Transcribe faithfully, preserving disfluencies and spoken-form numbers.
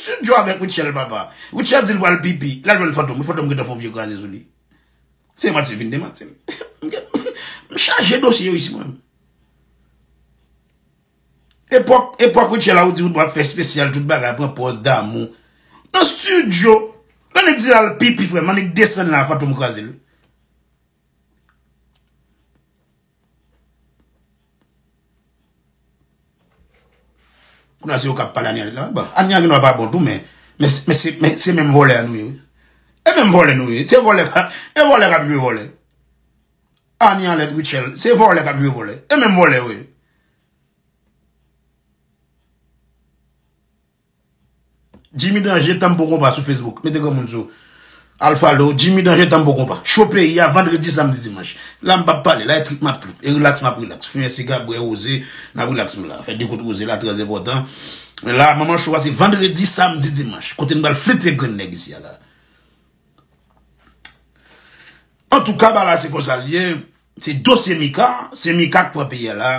Studio avèk Rutshelle, papa. Rutshelle di l pral pipi. L al jwenn Fantom. Fantom gentan fè yon vye kraze sou li. Se manti vin de manti. M chaje dosye yo isi mwen. Epòk, epòk Rutshelle la ou di ou t ap fè espesyal, tout bagay, pran pòz damou. Nan studio, lè nèg di l al pipi, frè m, annik desann la, Fantom kraze l. Kounye a se yo k ap pale Ania la. Bon, Ania gen dwa pa bon tou, men, men, men se, men se menm vòlè a nou ye, wi. E menm vòlè nou ye. Se vòlè ka, e vòlè k ap jwe vòlè. Ania Lèt Rutshelle, se vòlè k ap jwe vòlè. E menm vòlè yo ye. Jimmy Danger, Tanm pou Konpa sou Facebook. Mete granmoun sou. Al follow Jimmy Danger, Tanm pou Konpa. Cho peyi a, vandredi, samdi, dimanch. La, m p ap pale. La, e trip m ap trip. E relax, m ap relax. Fimen siga, bwè woze, n ap relax m la. Fè de kout woze la, trè enpòtan. Men la, manman cho a, se vandredi, samdi, dimanch. Kote n pral flite grenn nèg isi a la. Antouka, bagay la, se konsa l ye. Se dosye Mika. Se Mika k pran peyi a la.